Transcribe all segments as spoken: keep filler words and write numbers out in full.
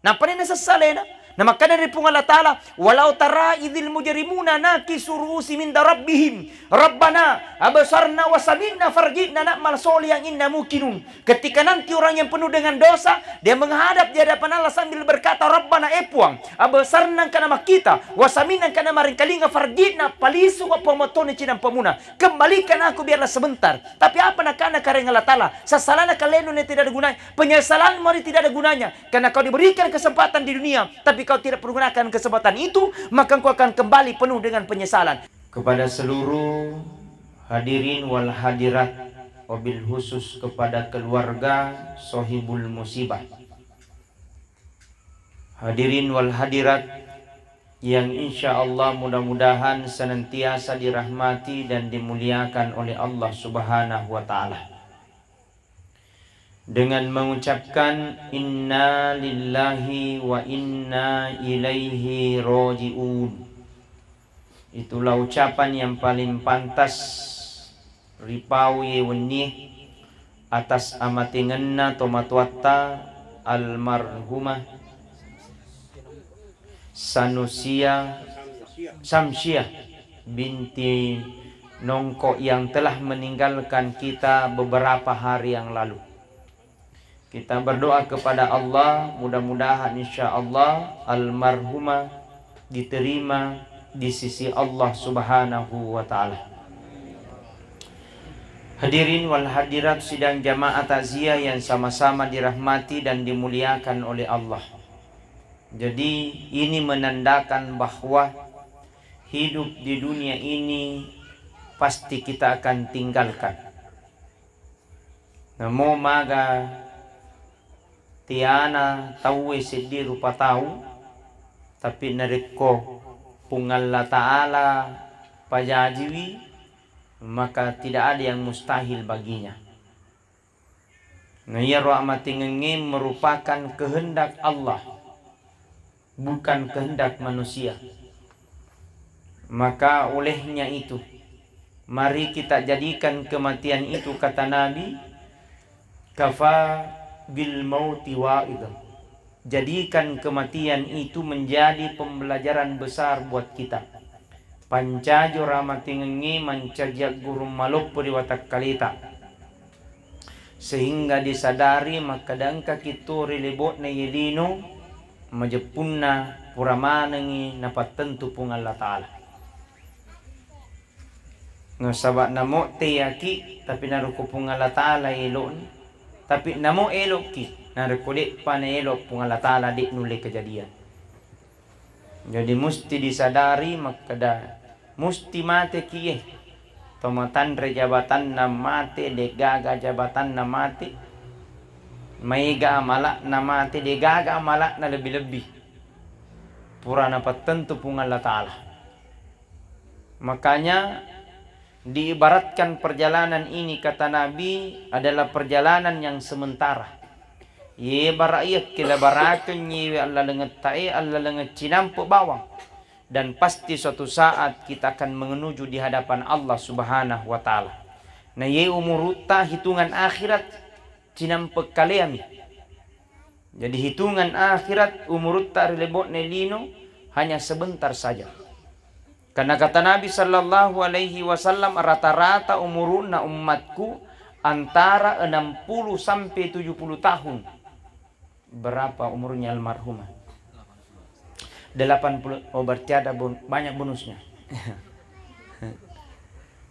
Nappani nasessalena. Namakkeda ri Puang Allah Ta'ala, "Walau tara idzil mujrimuna nakisu ru'usihim inda rabbihim, Rabbana absarna wa sami'na farji'na na'mal sholihan inna muqinun." Ketika nanti orang yang penuh dengan dosa, dia menghadap di hadapan Allah sambil berkata, "Rabbana, eh Puang, absarna engka namakkita, wa sami'na engka namarengkalinga, farji'na, palisu wa Puang mattoni cinampamuna. Kembalikan aku biarlah sebentar." Tapi apa nakana Karaeng Allah Ta'ala? Sessalana kalenu ni tidak ada gunanya. Penyesalanmu ni tidak ada gunanya. Karena kau diberikan kesempatan di dunia, tapi kau tidak pergunakan kesempatan itu, maka engkau akan kembali penuh dengan penyesalan. Kepada seluruh hadirin wal hadirat, wabil khusus kepada keluarga sohibul musibah. Hadirin wal hadirat yang insya Allah mudah-mudahan senantiasa dirahmati dan dimuliakan oleh Allah Subhanahu wa Ta'ala. Dengan mengucapkan inna lillahi wa inna ilaihi raji'un. Itulah ucapan yang paling pantas ripau ye wennie atas amatengenna tomatoatta almarhumah Sanusia, Samsiah binti Nongko yang telah meninggalkan kita beberapa hari yang lalu. Kita berdoa kepada Allah, mudah-mudahan insya Allah almarhumah diterima di sisi Allah Subhanahu wa Ta'ala. Hadirin wal hadirat sidang jamaah takziah yang sama-sama dirahmati dan dimuliakan oleh Allah. Jadi, ini menandakan bahwa hidup di dunia ini pasti kita akan tinggalkan. Namo maga tiana tauwe seddi rupa tau, tapi narekko Puang Allah Ta'ala pajajiwi, maka tidak ada yang mustahil baginya. Na iyaro amatengengnge merupakan kehendak Allah, bukan kehendak manusia. Maka olehnya itu, mari kita jadikan kematian itu, kata Nabi, "Kafa bil mauti wa'idha." Jadikan kematian itu menjadi pembelajaran besar buat kita. Pancajo ramatengengnge mancaji aggurung maloppo ri watakkaleta. Sehingga disadari makkeda engkaki tuo ri lebo'na iye lino, majeppunna pura manengngi napattentu Puang Allah Ta'ala. Nasaba namo teyaki, tapi narekko Puang Allah Ta'ala elo'ni, tapi namo elokki, narekko de'pa naelo Puang Allah Ta'ala, de' nulle kejadian. Jadi musti disadari makkeda musti mateki, eh. To matanre jabatanna mate, de'gaga jabatanna mate. Maega amala'na mate, de'gaga amala'na lebbi-lebbi. Pura napattentu Puang Allah Ta'ala. Makanya diibaratkan perjalanan ini, kata Nabi, adalah perjalanan yang sementara. Ye bara iya kelabaraken nyewe allalengetta e, allalengeng cinampe bawang. Dan pasti suatu saat kita akan menuju di hadapan Allah Subhanahu wa Ta'ala. Na ye umurutta hitungan akhirat cinampe kaleami. Jadi hitungan akhirat umurutta ri lebo'na lino hanya sebentar saja. Karena kata Nabi sallallahu alaihi wasallam, rata-rata umuruna ummatku antara enam puluh sampai tujuh puluh tahun. Berapa umurnya almarhumah? Delapan puluh. Oh, berarti ada bon-, banyak bonusnya.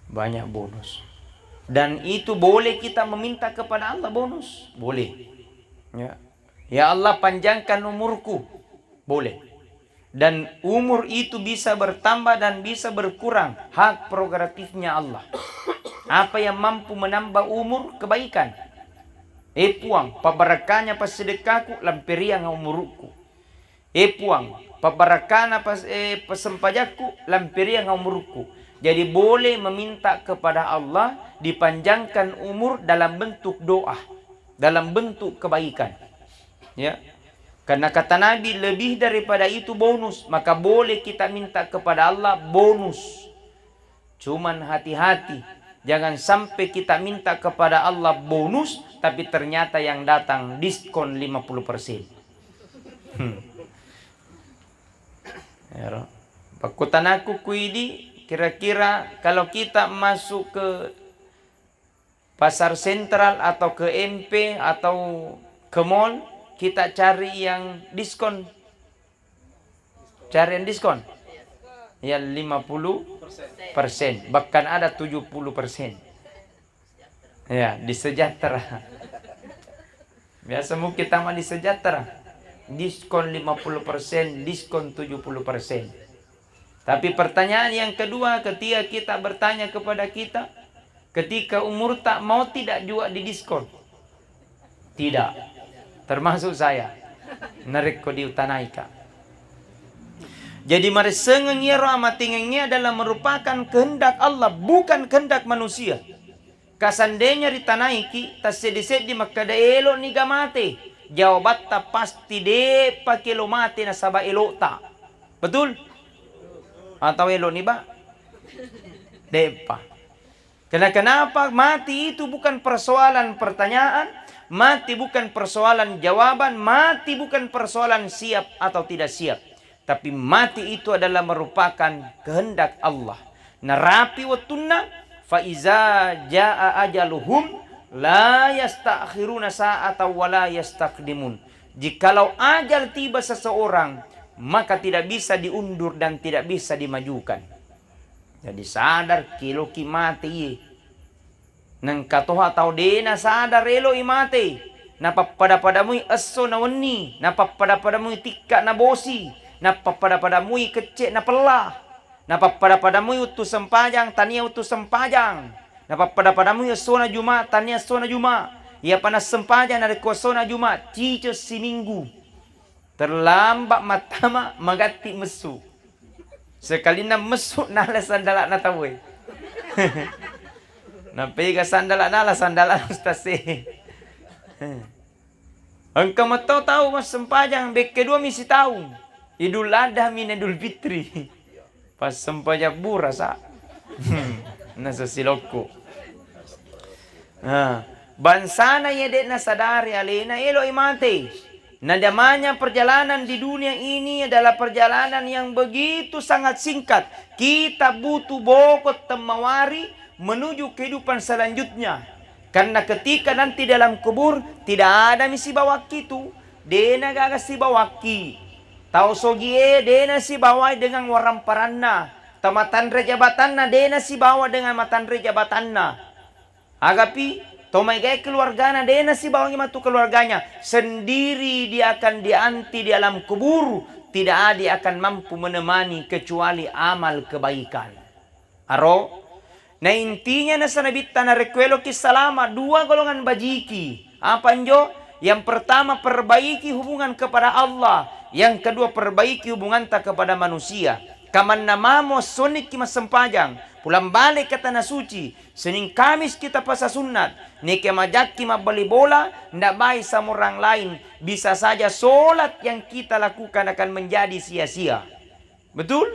Banyak bonus. Dan itu boleh kita meminta kepada Allah bonus. Boleh. Ya. Ya Allah, panjangkan umurku. Boleh. Dan umur itu bisa bertambah dan bisa berkurang. Hak prerogatifnya Allah. Apa yang mampu menambah umur, kebaikan. Eh Puang, pabbarakanya passidekkaku, lamperiang umurukku. Eh Puang, pabbarakana pas-, eh, passempajakku, lamperiang umurukku. Jadi boleh meminta kepada Allah dipanjangkan umur dalam bentuk doa, dalam bentuk kebaikan. Ya. Karena kata Nabi, lebih daripada itu bonus, maka boleh kita minta kepada Allah bonus. Cuman hati-hati, jangan sampai kita minta kepada Allah bonus, tapi ternyata yang datang diskon lima puluh persen. Kutanaku kuidi, kira-kira kalau kita masuk ke pasar sentral atau ke M P atau ke mall, kita cari yang diskon. Cari yang diskon? Ya, lima puluh persen, bahkan ada tujuh puluh persen. Ya, di Sejahtera. Biasa mungkin tama di Sejahtera. Diskon lima puluh persen, diskon tujuh puluh persen. Tapi pertanyaan yang kedua, ketika kita bertanya kepada kita, ketika umurta, mau tidak juga didiskon? Tidak. Termasuk saya. Narekko diutanaika. Jadi, maressengeng iyaro amatengengnge adalah merupakan kehendak Allah, bukan kehendak manusia. Kasandenya ritanaiki, tasseddi-seddi makkeda, "Elo'niga mate?" Jawabatta pasti, "De'pa kelo mate nasaba elo'ta." Betul? Atau elo'ni, Pak? De'pa. Karena kenapa? Mati itu bukan persoalan pertanyaan, mati bukan persoalan jawaban, mati bukan persoalan siap atau tidak siap. Tapi mati itu adalah merupakan kehendak Allah. Narapi wettunna, fa iza jaa ajaluhum la yastakhiruna sa'atan wa la yastaqdimun. Jikalau ajal tiba seseorang, maka tidak bisa diundur dan tidak bisa dimajukan. Jadi sadar, keloki mate iye. Nengka toha tau de nasadar elo'i mate. Napappada-padamui esso na wenni, napappada-padamui tikka na bosi, napappada-padamui kecce na pella, napappada-padamui wettu sempajang tania wettu sempajang, napappada-padamui essona Juma tania essona Juma. Iyapa nassempajang narekko essona Juma, ciceng siminggu. Terlambat mattama, magatti messu. Sekalinna messu, nala sandala'na tauwe. Napega sandala, nala sandala ustaz e. Engka metto tau massempajang, bekke dua mi sitaung. Idul Adha mi na Idul Fitri. Passempajang burasa. Nasa silokku. Nah, bangsana iya de'na sadari alena elo'i mate. Nadamanya perjalanan di dunia ini adalah perjalanan yang begitu sangat singkat. Kita butuh bokot temmawari menuju kehidupan selanjutnya. Karena ketika nanti dalam kubur, tidak ada mi sibawakki tu, de'na gaga sibawakki. Tau sogie de'na sibawai dengan waramparanna. Tau matanre jabatanna de'na sibawa dengan matanre jabatanna. Agapi, tau maegae keluargana de'na sibawangi matu keluarganya. Sendiri dia akan dianti di alam kubur. Tidak ada yang akan mampu menemani kecuali amal kebaikan. Aro? Na intinya nasa Nabitta narekko eloki salama, dua golongan bajiki. Apa njo? Yang pertama, perbaiki hubungan kepada Allah. Yang kedua, perbaiki hubunganta kepada manusia. Kamanna mamo sonnikki massempajang, pulang balik ke tanah suci, Senin Kamis kita puasa sunat, neke majakki mabbali bola, ndak baik sama orang lain, bisa saja sholat yang kita lakukan akan menjadi sia-sia. Betul?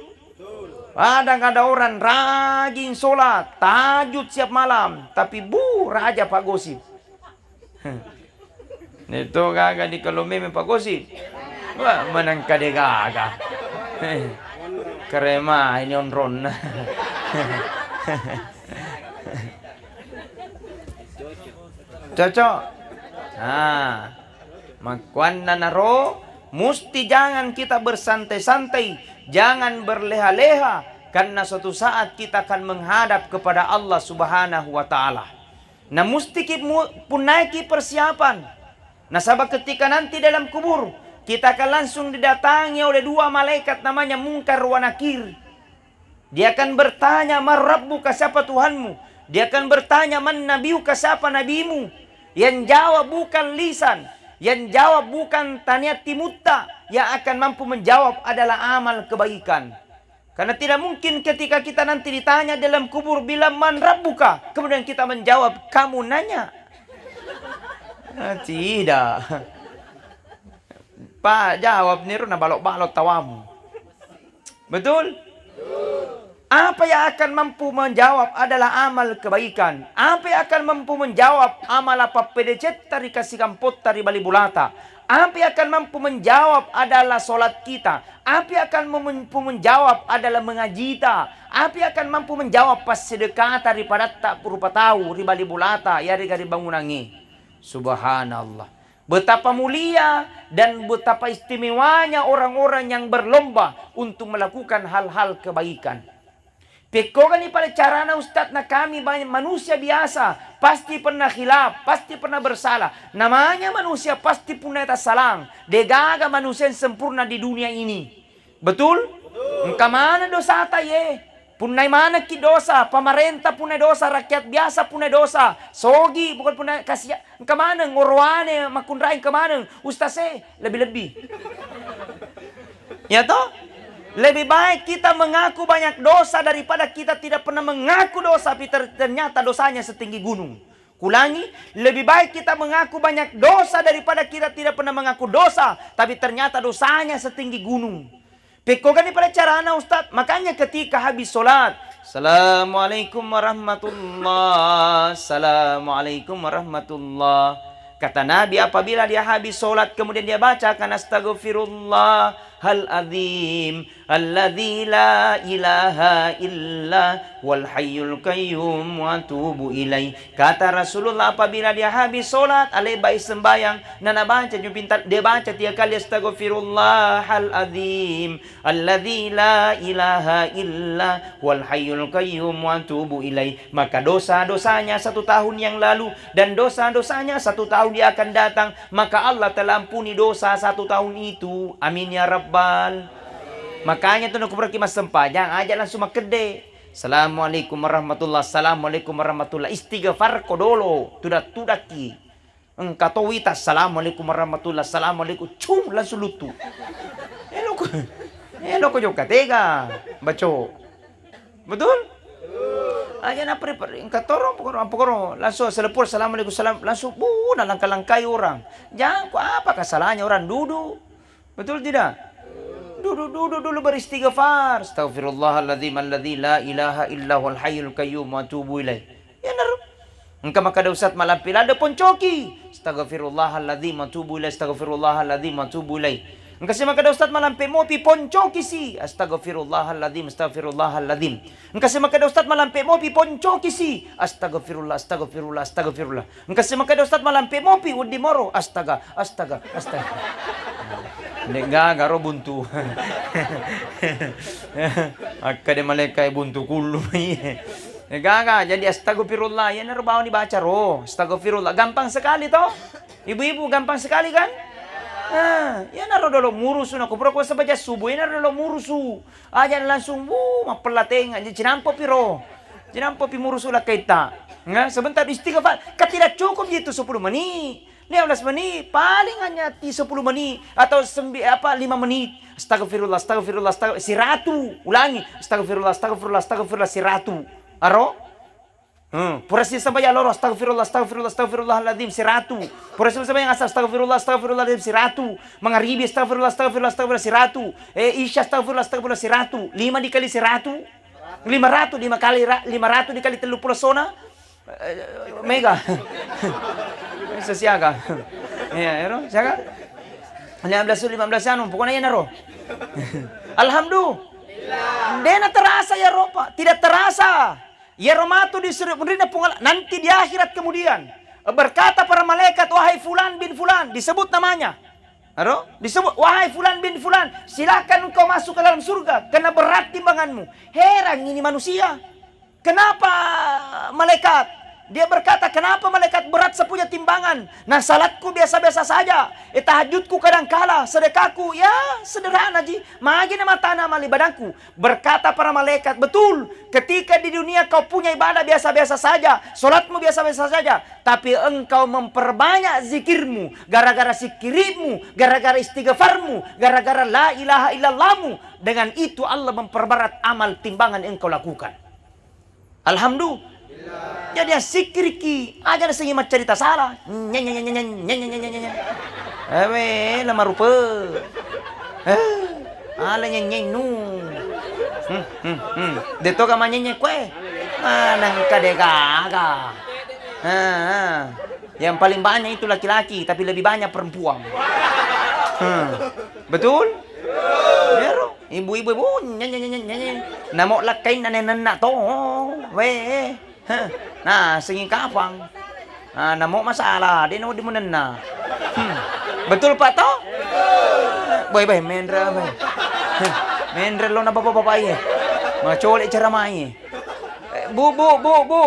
Kadang ada orang rajin sholat, tahajud siap malam, tapi bu, raja pak gosip. Itu gaga di kalau meme pak gosip. Wah, menang kade gaga. Kerema ini onron. Cocok? Nah, makkuannanaro musti jangan kita bersantai-santai, jangan berleha-leha, karena suatu saat kita akan menghadap kepada Allah Subhanahu wa Ta'ala. Na mustiki mu-, punnaiki persiapan. Nasaba ketika nanti dalam kubur, kita akan langsung didatangi oleh dua malaikat namanya Mungkar wa Nakir. Dia akan bertanya, "Man rabbuka?" Siapa Tuhanmu? Dia akan bertanya, "Man nabiyuka?" Siapa nabimu? Yang jawab bukan lisan, yang jawab bukan taniat timutta, yang akan mampu menjawab adalah amal kebaikan. Karena tidak mungkin ketika kita nanti ditanya dalam kubur, "Bilang man rabbuka?" Kemudian kita menjawab, "Kamu nanya." Ah, tidak. Pak, jawab niru na balok-balok tawamu. Betul? Apa yang akan mampu menjawab adalah amal kebaikan. Apa yang akan mampu menjawab amal apa pedecetta ri kasikampotta ri bali bulata. Apa yang akan mampu menjawab adalah salat kita. Apa yang akan mampu menjawab adalah mengajita. Apa yang akan mampu menjawab passedekata ri padatta rupa tau, ri bali bolata, yarega ri bangunangnge. Subhanallah. Betapa mulia dan betapa istimewanya orang-orang yang berlomba untuk melakukan hal-hal kebaikan. Pekkogani pada carana, Ustaz, na kami banyak manusia biasa, pasti pernah khilaf, pasti pernah bersalah. Namanya manusia pasti punnai tassalang. Degaga manusia yang sempurna di dunia ini. Betul? Engka maneng dosata ye. Punnai manekki dosa, pamarenta punnai dosa, rakyat biasa punnai dosa, sogi bukan punnai kasia, engka maneng oroane makkunrai, engka maneng ustase, lebih-lebih. Ya toh? Lebih baik kita mengaku banyak dosa daripada kita tidak pernah mengaku dosa, tapi ter-, ternyata dosanya setinggi gunung. Kulangi, lebih baik kita mengaku banyak dosa daripada kita tidak pernah mengaku dosa, tapi ternyata dosanya setinggi gunung. Pekkogani pada carana, Ustaz? Makanya ketika habis sholat, "Assalamualaikum warahmatullah, assalamualaikum warahmatullah." Kata Nabi, apabila dia habis sholat, kemudian dia bacakan, "Astaghfirullahal azim, alladzi la ilaha illa huwal hayyul qayyum, wa atubu ilaih." Kata Rasulullah, apabila dia habis sholat, alebbai sembayang, na nabaca jupinta, dia baca tiga kali, "Astaghfirullahal azim, alladzi la ilaha illa huwal hayyul qayyum, wa atubu ilaih." Maka dosa-dosanya satu tahun yang lalu dan dosa-dosanya satu tahun yang akan datang, maka Allah telah ampuni dosa satu tahun itu. Amin ya rabbal. Makanya tu nakuperaki massempajang, aja langsung makkedde. "Assalamualaikum warahmatullah, assalamualaikum warahmatullah." Istighfar ko dolo, tudak-tudakki. Engka to wita, "Assalamualaikum warahmatullah, assalamualaikum." Cung, langsung luttu. Eloko, eloko jokka tega, baco. Betul? Aja napri-, engka toro, pokoro, pokoro, langsung selepur, "Assalamualaikum, salam." Langsung, bu, nalangka-langkai orang. Jangko, apa kesalahannya orang duduk? Betul tidak? Duduk, duduk dulu beristighfar. "Astaghfirullahaladzim alladzi la ilaha illa huwal hayyul qayyum wa atubu ilaih." Iyanaro. Engka makkeda ustaz malampe ladde, poncoki. "Astaghfirullahaladzim wa atubu ilaih, astaghfirullahaladzim wa atubu ilaih." Engka si makkeda ustaz malampe mopi, poncoki si. "Astaghfirullahaladzim, astaghfirullahaladzim." Engka si makkeda ustaz malampe mopi, poncoki si. "Astaghfirullah, astaghfirullah, astaghfirullah." Engka si makkeda ustaz malampe mopi, wedding moro, "Astaga, astaga, astaga." Nde gaga ro buntu. Akkeda malaikat buntu kullu. Nde gaga, jadi astagfirullah, iyanaro bawang dibaca ro. Astagfirullah, gampang sekali toh? Ibu-ibu, gampang sekali kan? Ah, iyanaro dolo murusu, nakko pura ko sebaja subuh, iyanaro dolo murusu. Aja langsung, wuh, mappella tenga, jadi cinampo piro. Cinampo pi murusu lakkaitta. Nah, sebentar istighfar. Kan tidak cukup itu sepuluh menit. Lima belas menit, paling hanya ti sepuluh menit atau sembi-, apa, lima menit. Astagfirullah, astagfirullah, astagfirullah. Siratu. Ulangi. Astagfirullah, astagfirullah, astagfirullah. Siratu. Aro? Hmm. Pura si sambayang loro, astagfirullah, astagfirullah, astagfirullahaladzim, siratu. Pura si sambayang asar, astagfirullah, astagfirullahaladzim, siratu. Mangaribi, astagfirullah, astagfirullah, astagfirullah, siratu. Eh, isya, astagfirullah, astagfirullah, siratu. Lima dikali siratu, lima ratu, lima kali ra-, lima ratu dikali tellu pulo sona. Eh, mega. Bisa siaga. Iya, ero, siaga. Lima belas, lima belas anu, pokoknya iyanaro. Alhamdulillah. Dena terasa ya ropa, tidak terasa. Iyaro matu disuruh munrinna Puang Allah, nanti di akhirat kemudian. Berkata para malaikat, "Wahai fulan bin fulan," disebut namanya. Aro? Disebut, "Wahai fulan bin fulan, silakan engkau masuk ke dalam surga karena berat timbanganmu." Heran ini manusia. Kenapa malaikat? Dia berkata, "Kenapa malaikat berat sepunya timbangan? Nah, salatku biasa-biasa saja. Eh, tahajudku kadangkala, sedekahku, ya, sederhana ji. Magi na matana amal ibadahku." Berkata para malaikat, "Betul, ketika di dunia kau punya ibadah biasa-biasa saja, salatmu biasa-biasa saja, tapi engkau memperbanyak zikirmu, gara-gara zikirmu, gara-gara istighfarmu, gara-gara la ilaha illallahmu, dengan itu Allah memperberat amal timbangan yang engkau lakukan." Alhamdulillah. Jadi assikkiriki, aja nasengi maccarita salah. Nye, nye, nye. Ewe, la marupa. Eh, ala nyenyeng nu. Hmm, hmm, hmm. Deto ka manyenyeng kue. Manang kade gaga. Ah, ah. Yang paling banyak itu laki-laki, tapi lebih banyak perempuan. Hah. Betul? Iyaro. Ibu-ibu, ibu, nye, nye, nye, nye, nye. Namo lakkainna nenenna to. Weh. Hah. Nah, sengi kapang. Ah, namo masalah, de no dimenenna. Hmm. Betul, Pak, to? Boy, boy, menre, boy. Hah. Menre lo na bapak-bapak iye. Macole cara mai. Eh, bu, bu, bu, bu.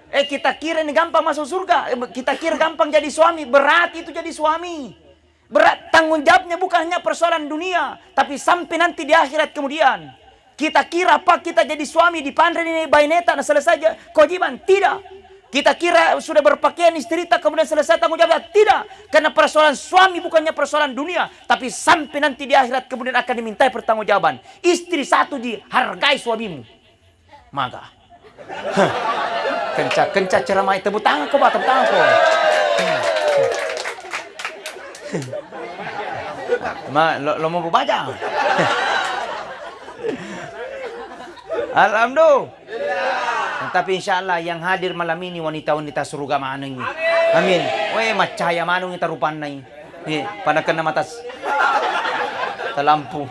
Eh, kita kira ini gampang masuk surga. Eh, kita kira gampang jadi suami. Berat itu jadi suami. Berat tanggung jawabnya, bukan hanya persoalan dunia, tapi sampai nanti di akhirat kemudian. Kita kira apa kita jadi suami, dipanreni baineta, na selesai ja-, kewajiban? Tidak. Kita kira sudah berpakaian istrita, kemudian selesai tanggung jawabnya? Tidak. Karena persoalan suami bukannya persoalan dunia, tapi sampai nanti di akhirat kemudian akan dimintai pertanggungjawaban. Istri satu ji, hargai suamimu. Maga. Heh. Kenca, kenca ceramah, tepuk tangan ko, Pak, tepuk tangan ko. Ma, lo, lo mau baca? Alhamdulillah. Tapi insya Allah yang hadir malam ini wanita-wanita surga manengi. Amin. Weh, macahaya manengi tarupannai. Ye, pada kena mata s-, talampu.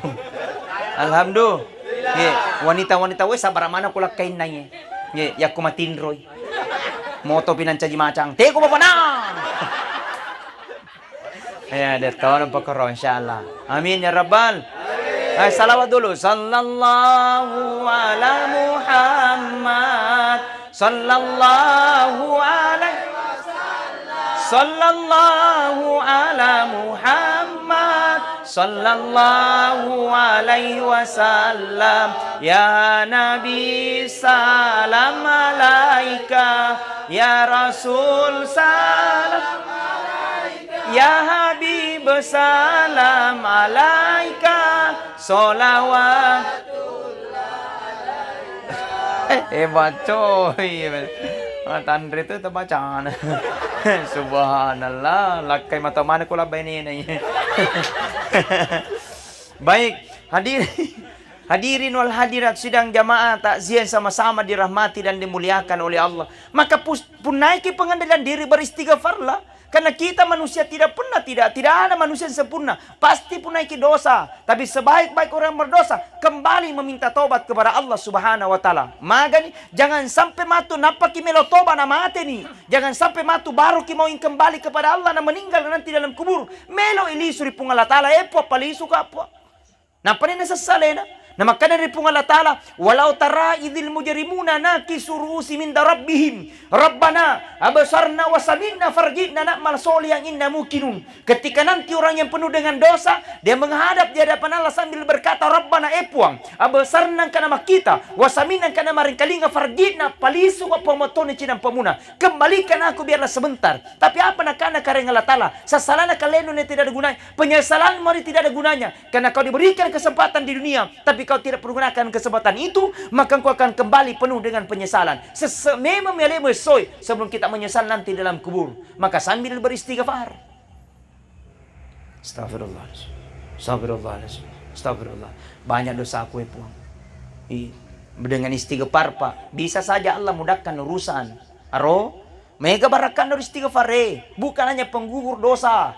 Alhamdulillah. Ye, wanita-wanita, weh, sabar mana kula kainna ye. Ye, yakku matinroi. Moto pinancaji macang. Teko bapana. Ya, de tolong pokoro, insya Allah. Amin ya rabbal. Eh, salawat dulu. Sallallahu ala Muhammad. Sallallahu alaihi, sallallahu ala Muhammad, sallallahu alaihi wasallam. Ya Nabi, salam alaika. Ya Rasul, salam alaika. Ya Habib, salam alaika. Sholawat. Eh, eh, bacoi. Ah, tanre tu tebacana. Subhanallah, lakkai mata mana kula bainena. Baik, hadir-, hadirin wal hadirat sidang jamaah takziah yang sama-sama dirahmati dan dimuliakan oleh Allah. Maka pus-, punnaiki pengendalian diri, beristighfarlah. Karena kita manusia tidak pernah, tidak, tidak ada manusia yang sempurna. Pasti punnaiki dosa. Tapi sebaik-baik orang berdosa, kembali meminta taubat kepada Allah Subhanahu wa Ta'ala. Magani, jangan sampai matu nappaki melo toba na mateni. Jangan sampai matu baruki mau kembali kepada Allah na meninggal nanti dalam kubur. Melo ilisu ri Puang Allah Ta'ala, eh, Puang, palisu ka, Puang. Nappani nasessalena. Namakkeda ri Puang Allah Ta'ala, "Walau tara idzil mujrimuna nakisu ru'usihim inda rabbihim, Rabbana absarna wa sami'na farji'na na'mal sholihan inna muqinun." Ketika nanti orang yang penuh dengan dosa, dia menghadap di hadapan Allah sambil berkata, "Rabbana, eh Puang, absarna engka namakkita, wa sami'na engka namarengkalinga, farji'na, palisu wa pamattoni cinampa muna. Kembalikan aku biarlah sebentar." Tapi apa nakana Karaeng Allah Ta'ala? Sessalana kalenu ne tidak ada gunanya. Penyesalanmu hari tidak ada gunanya. Karena kau diberikan kesempatan di dunia, tapi kau tidak pergunakan kesempatan itu, maka engkau akan kembali penuh dengan penyesalan. Sese-, memang melemo essoe sebelum kita menyesal nanti dalam kubur. Maka sambil beristighfar. Astagfirullahaladzim. Astagfirullahaladzim. Astagfirullah. Banyak dosaku, eh, Puang. I-, dengan istighfar, Pak. Bisa saja Allah mudahkan urusan. Aro, mega barakkan dari istighfar, eh. Bukan hanya penggugur dosa.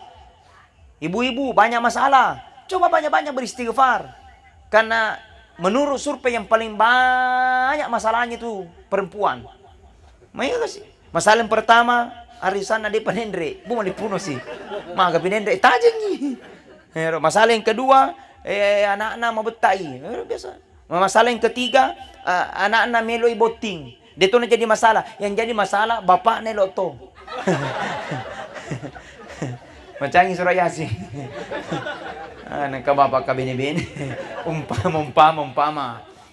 Ibu-ibu, banyak masalah. Coba banyak-banyak beristighfar. Karena menurut survei yang paling banyak masalahnya itu perempuan. Maega sih. Masalah yang pertama, arisanna de' panenre, bu malipuno sih. Maga pinenre, tajengi. Ero, masalah yang kedua, eh, anakna mabettai. Ero, biasa. Masalah yang ketiga, eh, anakna meloi botting. De' to na jadi masalah. Yang jadi masalah, bapakna elo to. Macangi surah Yasin. Ah, nengka bapak ka bene-bene. Umpama, umpama, umpama.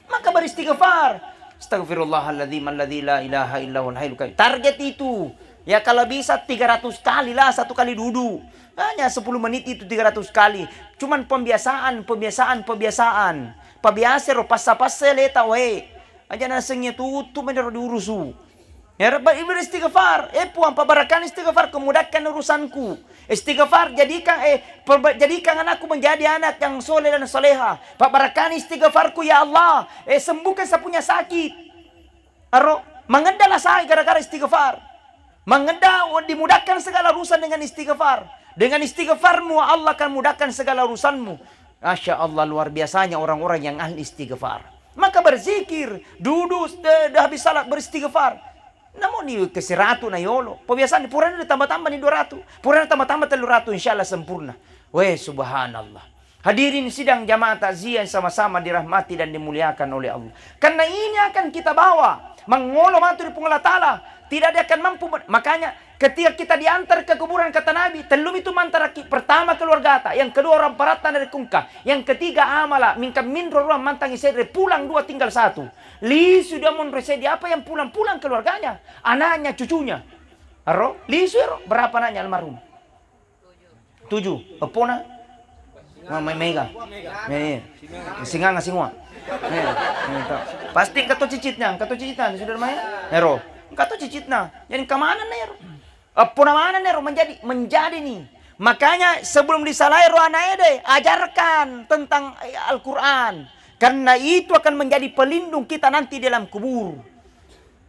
Maka beristighfar. Astagfirullahaladzim alladzi la ilaha illa huwal hayyul qayyum. Target itu. Ya, kalau bisa tiga ratus kali lah, satu kali duduk. Hanya sepuluh menit itu tiga ratus kali. Cuman pembiasaan, pembiasaan, pembiasaan. Pabiasa ro, passa-passa leta, wae. Aja nasengnge tuttu menero diurusu. Ya Rabbal, beristighfar. Eh Puang, pabarakan istighfar, kemudahkan urusanku. Istighfar, jadikan, eh, perba-, jadikan anakku menjadi anak yang soleh dan soleha. Pabarakan istighfarku, ya Allah. Eh, sembuhkan saya punya sakit. Aro, mangedda lasai gara-gara istighfar. Mangedda dimudahkan segala urusan dengan istighfar. Dengan istighfarmu, Allah akan mudahkan segala urusanmu. Masya Allah, luar biasanya orang-orang yang ahli istighfar. Maka berzikir, duduk, de-, de-, habis salat beristighfar. Namun ni kesiratu na yolo. Pebiasaan purana ditambah-tambah ni dua ratus. Purana tambah-tambah telu ratus, insya Allah sempurna. Weh, subhanallah. Hadirin sidang jamaah takziah yang sama-sama dirahmati dan dimuliakan oleh Allah. Karena ini akan kita bawa mangolo matu ri Puang Allah Ta'ala. Tidak ada akan mampu. Makanya ketika kita diantar ke kuburan, kata Nabi, tellumi tu mantaraki. Pertama keluargata, yang kedua orang paratta na rekungka, yang ketiga amala, mingka minro ruang mantangi sedre, pulang dua tinggal satu. Lisu dia monro seddi, apa yang pulang-pulang keluarganya? Anaknya, cucunya. Aro, lisu ero, berapa anaknya almarhum? Tuju. Eppona? Ma-, ma-, mega. Eh, singa singoa. Eh, eh, to. Pasti engka to cicitna, engka to cicitna, sudah main? Ero. Engka to cicitna. Jadi engka manenna ero. Eppona manenna ero menjadi, menjadi ni. Makanya sebelum disalai ro anak ede, ajarkan tentang, eh, Al-Quran. Karena itu akan menjadi pelindung kita nanti dalam kubur.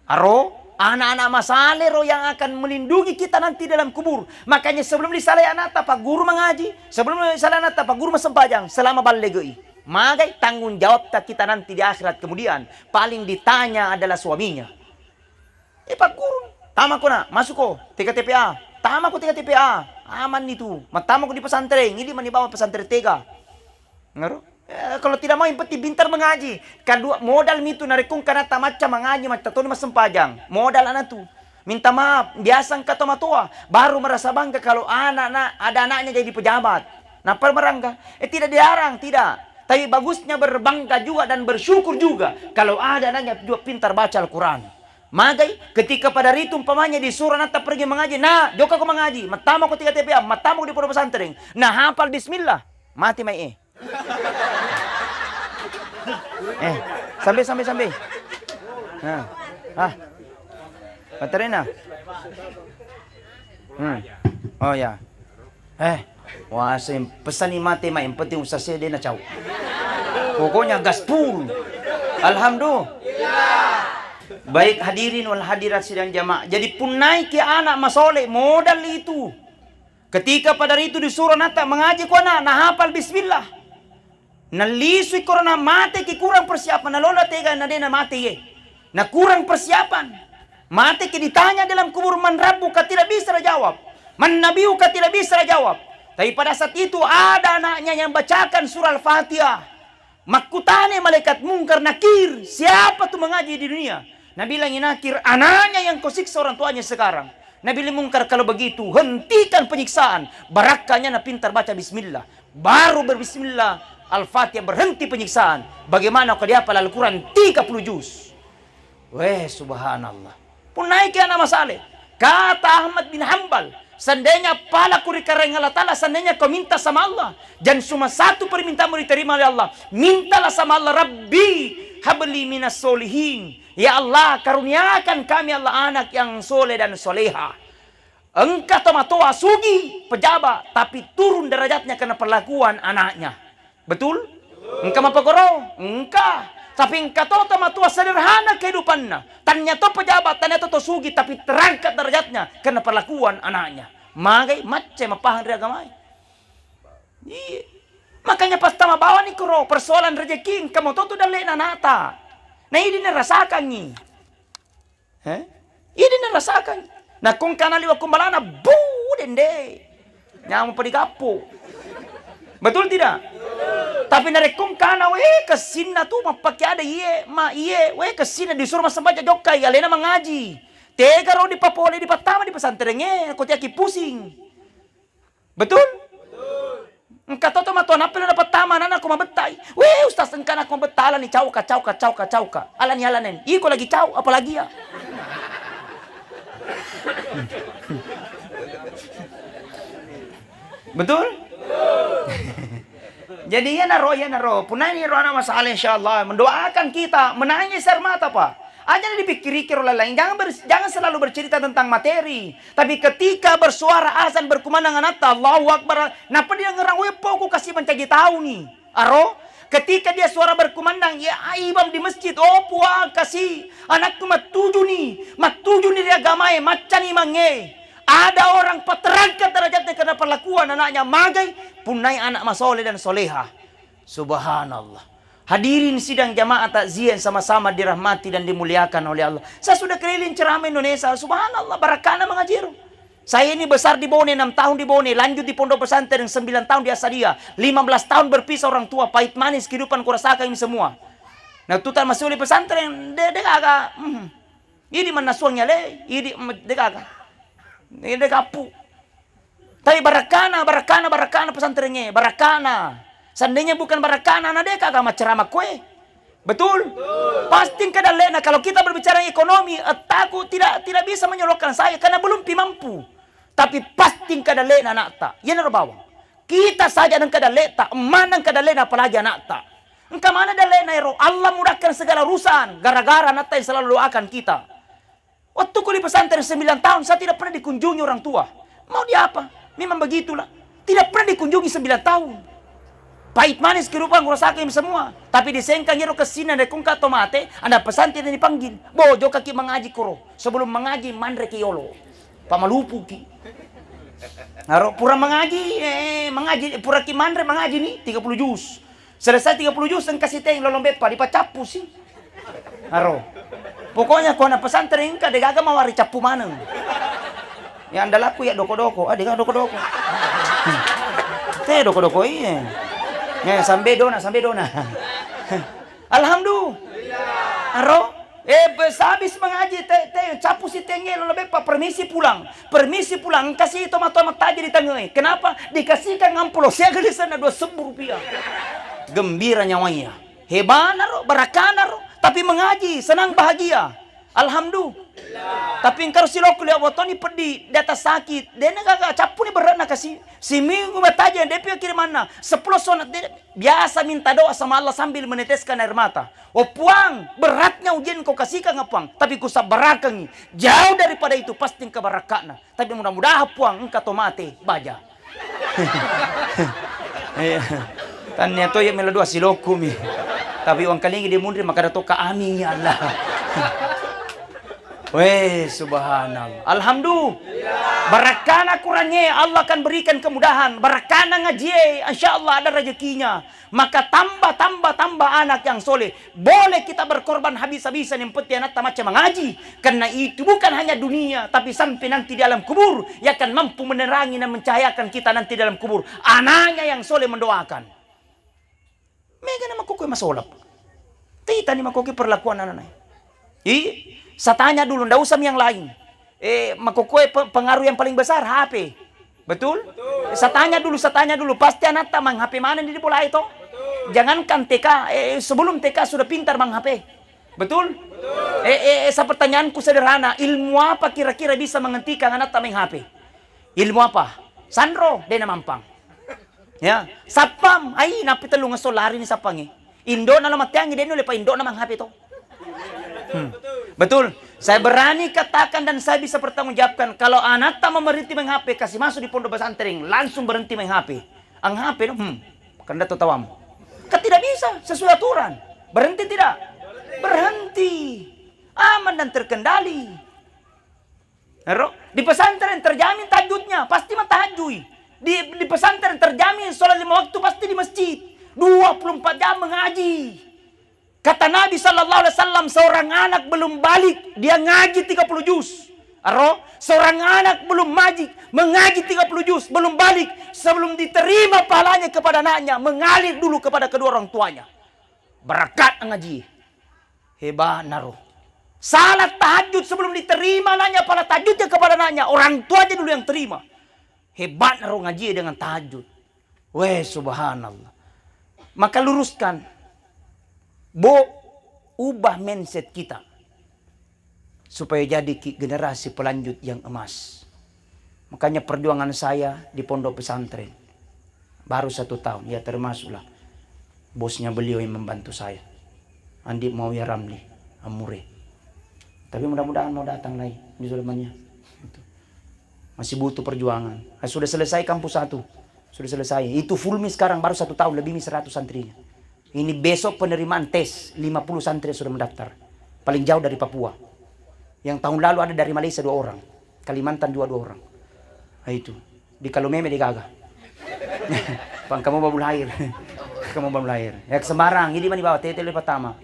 Aro, anak-anak masale ro yang akan melindungi kita nanti dalam kubur. Makanya sebelum disalai anakta, pagguru mangaji. Sebelum disalai anakta, pagguru massempajang selama ballegei. Magai tanggung jawabta kita nanti di akhirat kemudian. Paling ditanya adalah suaminya. Eh, pagguru, tamako na, masuko, T K T P A. Tamako T K T P A. Aman itu. Mattamako di pesantren, ini mani bawa pesantren tega. Ngaro? Eh, kalau tidak mau, yang penting pintar mengaji. Kedua, modal mitu narekko engka anatta macca mangaji, macca toni massempajang. Modal anatu. Minta maaf, biasa engka tomatoa baru merasa bangga kalau anak-anak, ada anaknya jadi pejabat. Nappa merangga? Eh, tidak dilarang, tidak. Tapi bagusnya berbangga juga dan bersyukur juga kalau ada anaknya juga pintar baca Al-Quran. Magai, ketika pada ritu umpamanya disuruh anatta pergi mengaji, nah, jokako mengaji, mattamako tiga T P A, mattamako di pondok pesantren, nah, hafal bismillah, mati mai eh. Eh, sampai, sampai, sampai. Nah. Ah. Baterena. Hmm. Oh ya. Eh, wah, sem-, pesani mate mai, yang penting usah sedih na cau. Pokoknya gaspol. Alhamdulillah. Baik hadirin wal hadirat sidang jamaah. Jadi punnaiki anak masole modal itu. Ketika pada ritu disuruh nata mengaji kuana, nahapal bismillah. Nalisui korona, mateki kurang persiapan, nalola tega na de na mate ye. Na kurang persiapan. Mateki ditanya dalam kubur, "Man rabbuka?" Tidak bisa dijawab. "Man nabiyuka?" Tidak bisa dijawab. Tapi pada saat itu ada anaknya yang bacakan surah Al-Fatihah. Makkutane malaikat Mungkar Nakir, "Siapa tu mengaji di dunia?" Nabilang Nakir, "Anaknya yang kau siksa orang tuanya sekarang." Nabilang Mungkar, "Kalau begitu, hentikan penyiksaan." Barakkanya na pintar baca bismillah. Baru berbismillah, Al-Fatihah, berhenti penyiksaan. Bagaimana kau dihafal Al-Quran tiga puluh juz? Weh, subhanallah. Punnaiki anak masale. Kata Ahmad bin Hambal, "Seandainya palaku ri karaeng Allah Ta'ala, seandainya kau minta sama Allah, dan cuma satu permintaanmu diterima oleh Allah, mintalah sama Allah, 'Rabbi habli minas solihin.'" Ya Allah, karuniakan kami, Allah, anak yang soleh dan soleha. Engka tomatoa sugi, pejabat, tapi turun derajatnya karena perlakuan anaknya. Betul? Engka mapagoro? Engka. Tapi engka to tomatoa sederhana kehidupanna. Tania to pejabat, tania to, to sugi, tapi terangkat derajatnya karena perlakuan anaknya. Magai macca mapahang ri agamae. Iya. Makanya pas tama bawani koro persoalan rezeki, engka moto tu dalle'na anakta. Na idi narasakangngi. Eh? Idi narasakan. Nakko engkana liwa kumbalana, bu, dende. Nyameng pa digappu. Betul tidak? Tapi narekko engkana, weh, kessinna tu mappake ada iye, ma iye, weh, kessinna disuruh massempajang jokkai, alena mangaji. Tega ro dipapole, dipattama di pesantrengnge, ko tiaki pusing. Betul? Engka to tomatoa nappa lo napattama anakna ko mabettai. Weh, ustaz, engka anakku mabetta, alani cauka, cauka, cauka, cauka. Alani, alani. Iko lagi cau, apalagi ya. Betul? Jadi iyanaro, iyanaro. Punnani ro anak masalah, insyaallah mendoakan kita, menangis air mata, Pak. Aja dipikkiriki ro lain-lain. Jangan ber-, jangan selalu bercerita tentang materi. Tapi ketika bersuara azan berkumandang anatta, Allahu Akbar, nappa dia ngerang, "Weh, poko kasi mancaji tauni." Aro, ketika dia suara berkumandang, ya, imam di masjid, "Oh, puang kasi, anakku mattujuni, mattujuni ri agamae, maccani mange." Ada orang paterangkan derajatnya karena perlakuan anaknya, magai punnai anak masoleh dan soleha. Subhanallah. Hadirin sidang jamaah takziah yang sama-sama dirahmati dan dimuliakan oleh Allah. Saya sudah keliling ceramah Indonesia. Subhanallah, barakkana mengaji ro. Saya ini besar di Bone, enam tahun di Bone, lanjut di pondok pesantren, sembilan tahun di Asadia, lima belas tahun berpisah orang tua, pahit manis kehidupan kurasakan ini semua. Nah, tuta masuli pesantren, de, de gaga. Mhm. Idi mannasuang yale, idi me-, de gaga. De, de kappu. Tapi barakkana, barakkana, barakkana pesantrengnge, barakkana. Seandainya bukan barakkana, na de gaga maccarama koe. Betul? Pasti engka dalle'na. Kalau kita berbicara ekonomi, ettaku tidak, tidak bisa menyalurkan saya karena belum pi mampu. Tapi pasti engka dalle'na anakta. Iyanaro bawang. Kita saja engka dalle'ta, emmanna engka dalle'na, apalagi anakta. Engka mana dalle'na ero? Allah mudahkan segala urusan gara-gara anakta yang selalu doakan kita. Waktu kuliah pesantren sembilan tahun, saya tidak pernah dikunjungi orang tua. Mau diapa? Memang begitulah. Tidak pernah dikunjungi sembilan tahun. Pahit manis kehidupan kurasakan semua. Tapi disengkang ero kesina, narekko engka to mate, ada pesantren dipanggil. Bo, jokaki mengaji koro. Sebelum mengaji, manreki yolo. Pamalupuki. Aro pura mengaji, eh, mengaji, puraki manre, mengaji ni tiga puluh juz. Selesai tiga puluh juz, engka siteng lolong beppa, dipacappu si. Aro. Pokoknya ko anak pesantren engka, de gaga mawari cappu maneng. Ya andalaku ya doko-doko, ah, de gaga doko-doko. Te doko-doko iye. Ya, sambe dona, sambe dona. Alhamdulillah. Aro? Eh, be-, habis mengaji, te, te, cappu siteng lolong beppa, permisi pulang. Permisi pulang, engka si tomatoa mattaja di tengah. Kenapa? Dikasihkan amplop, siaga lisenna dua sebbu rupiah. Gembira nyawanya. Hebanaro, barakanaro, tapi mengaji, senang bahagia. Alhamdulillah. Tapi engka ro silokku liya wotoni peddi, di atas sakit. Dena gaga cappuni beratna kasi. Siminggu mattaja, depi kirimanna. Sepuluh sonat, de-, biasa minta doa sama Allah sambil meneteskan air mata. Oh Puang, beratnya ujian kau kasihkan, Puang, tapi kusabbarakengi. Jauh daripada itu pasti engka barakatna. Tapi mudah-mudahan, Puang, engka to mate baja. Iya. Tannia to iya melo doa silokku mi. Tapi uang kalingi dia munri maka ada toka amin ya Allah. Weh, subhanallah. Alhamdulillah. Barakana Qurannya, Allah akan berikan kemudahan. Barakana ngajie, insya Allah ada rezekinya. Maka tambah, tambah, tambah anak yang soleh. Boleh kita berkorban habis-habisan, yang penting anakta macca mengaji. Karena itu bukan hanya dunia, tapi sampai nanti di alam kubur, yang akan mampu menerangi dan mencahayakan kita nanti dalam kubur. Anaknya yang soleh mendoakan. Mega na makkokkoe masolap. Titani makkokkoe perlakuan anaknya. I, saya tanya dulu, ndak usah yang lain. Eh, makkokkoe pe-, pengaruh yang paling besar H P. Betul? Betul. Saya tanya dulu, saya tanya dulu. Pasti anakta main H P mana di bola itu? Betul. Jangankan T K, eh, sebelum T K sudah pintar main H P. Betul? Betul. Eh, eh, eh, saya pertanyaanku sederhana. Ilmu apa kira-kira bisa menghentikan anakta main H P? Ilmu apa? Sanro, dena mampang. Ya, sappang, ai, nappi tellung esso lari ni sappangnge. Indona lo matteangngi, de nulle pa indona mang H P to. Hmm. Betul. Saya berani katakan dan saya bisa pertanggungjawabkan, kalau anakta mau berhenti main H P, kasih masuk di pondok pesantren, langsung berhenti main H P. Ang H P no, hmm, kanda to tawamu. Kan tidak bisa, sesuai aturan. Berhenti tidak? Berhenti. Aman dan terkendali. Ero, di pesantren terjamin tahajudnya, pasti matahajjui. Di, di pesantren terjamin sholat lima waktu pasti di masjid. Dua puluh empat jam mengaji. Kata Nabi sallallahu alaihi wasallam, seorang anak belum balik, dia ngaji tiga puluh juz. Ero, seorang anak belum majik, mengaji tiga puluh juz, belum balik, sebelum diterima pahalanya kepada anaknya, mengalir dulu kepada kedua orang tuanya. Barakat ngaji. Hebatna ro. Salat tahajud sebelum diterima nanya pala tahajudnya kepada nanya, orang tuanya dulu yang terima. Hebatna ro ngajie dengan tahajud. Weh, subhanallah. Maka luruskan. Bo, ubah mindset kita. Supaya jadi ki-, generasi pelanjut yang emas. Makanya perjuangan saya di pondok pesantren. Baru satu tahun, ya termasuklah bosnya beliau yang membantu saya. Andi Muawiyah Ramli, Amure. Tapi mudah-mudahan mau datang lagi di Sulaimaniyah. Gitu. Masih butuh perjuangan. Ah, sudah selesai kampus satu. Sudah selesai. Itu full mi sekarang, baru satu tahun, lebih mi seratus santrinya. Ini besok penerimaan tes, lima puluh santri sudah mendaftar. Paling jauh dari Papua. Yang tahun lalu ada dari Malaysia dua orang. Kalimantan juga dua orang. Nah, itu. Di kalau meme degaga. Pangkamu babu lahir. Kamu babu lahir. Ya, sembarang, idi mani bawa tete le pertama.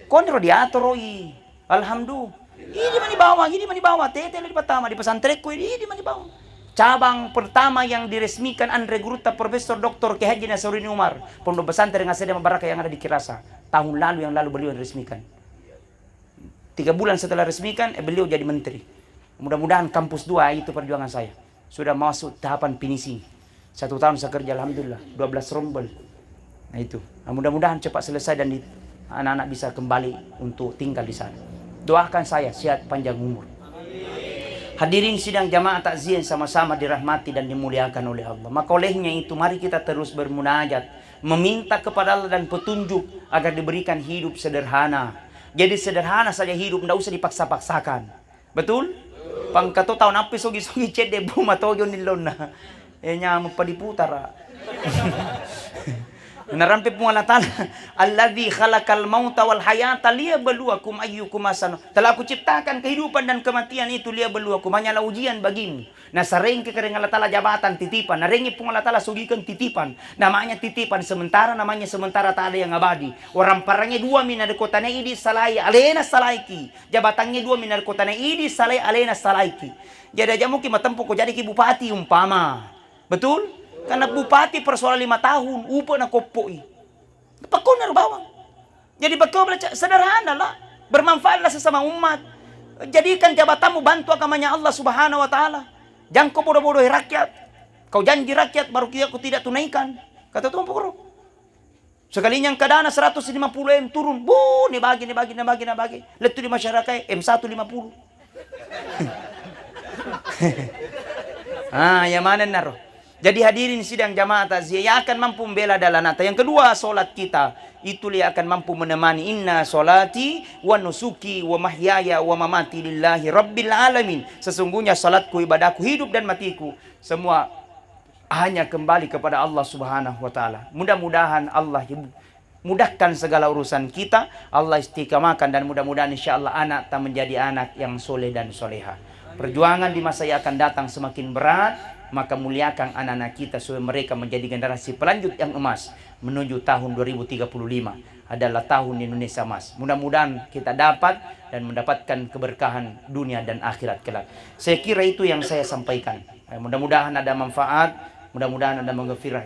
Konro diaturoi. Alhamdulillah. Idi mani bawa, idi mani bawa tete le pertama di pesantrenku, idi mani bawa. Cabang pertama yang diresmikan anre gurutta Profesor Doktor Kiai Haji Nasruddin Umar, Pondok Pesantren Asadiyah Mabaraka yang ada di Kirasa. Tahun lalu, yang lalu beliau resmikan. Tiga bulan setelah resmikan, eh, beliau jadi menteri. Mudah-mudahan kampus dua itu perjuangan saya. Sudah masuk tahapan finishing. Satu tahun saya kerja, alhamdulillah, dua belas rombel. Nah, itu. Nah, mudah-mudahan cepat selesai dan di-, anak-anak bisa kembali untuk tinggal di sana. Doakan saya sehat panjang umur. Hadirin sidang jamaah takziah yang sama-sama dirahmati dan dimuliakan oleh Allah. Maka olehnya itu, mari kita terus bermunajat, meminta kepada Allah dan petunjuk agar diberikan hidup sederhana. Jadi sederhana saja hidup, ndak usah dipaksa-paksakan. Betul? Pangkato tau nappi sogi-sogi cedde bu matojo nillonna. Eh, nyameng pa diputara. Narampe Puang Allah Ta'ala, "Alladzi khalaqal mauta wal hayata liyabluwakum ayyukum ahsanu." Telah kuciptakan kehidupan dan kematian itu liyabluwakum, hanyalah ujian bagimu. Nasarengke kereng Allah Ta'ala jabatan titipan, narengi Puang Allah Ta'ala sogikeng titipan. Namanya titipan sementara, namanya sementara, tak ada yang abadi. Orang parangnge dua mi narekko tana idi salai, alena salaiki. Jabatangnge dua mi narekko tana idi salai, alena salaiki. Jadi aja muki matempo ko jadiki bupati umpama. Betul? Karena bupati persoalan lima tahun, upe na koppoi. Pakkonnaro bawang. Jadi pakkau belajar sederhana lah. Bermanfaatlah sesama umat. Jadikan jabatanmu bantu agamanya Allah Subhanahu wa Ta'ala. Jangko bodoh-bodohi rakyat. Kau janji rakyat, baru ki aku tidak tunaikan. Kata Tuhan Pukro. Sekalinya engka dana seratus lima puluh M turun, bu, ne bagi, ne bagi, ne bagi, ne bagi. Lettu di masyarakat M satu lima puluh. Ah, ya maneng naro. Jadi hadirin sidang jamaah takziah, yang akan mampu membela dalanata. Yang kedua, salat kita itu yang akan mampu menemani, "Inna salati wa nusuki wa mahyaya wa mamati lillahi rabbil alamin." Sesungguhnya salatku, ibadahku, hidup dan matiku, semua hanya kembali kepada Allah Subhanahu wa Ta'ala. Mudah-mudahan Allah mudahkan segala urusan kita, Allah istiqamahkan, dan mudah-mudahan insya Allah anak tak menjadi anak yang soleh dan soleha. Perjuangan di masa yang akan datang semakin berat, maka muliakan anak-anak kita supaya mereka menjadi generasi pelanjut yang emas menuju tahun dua ribu tiga puluh lima adalah tahun Indonesia emas. Mudah-mudahan kita dapat dan mendapatkan keberkahan dunia dan akhirat kelak. Saya kira itu yang saya sampaikan. Eh, mudah-mudahan ada manfaat, mudah-mudahan ada maghfirah.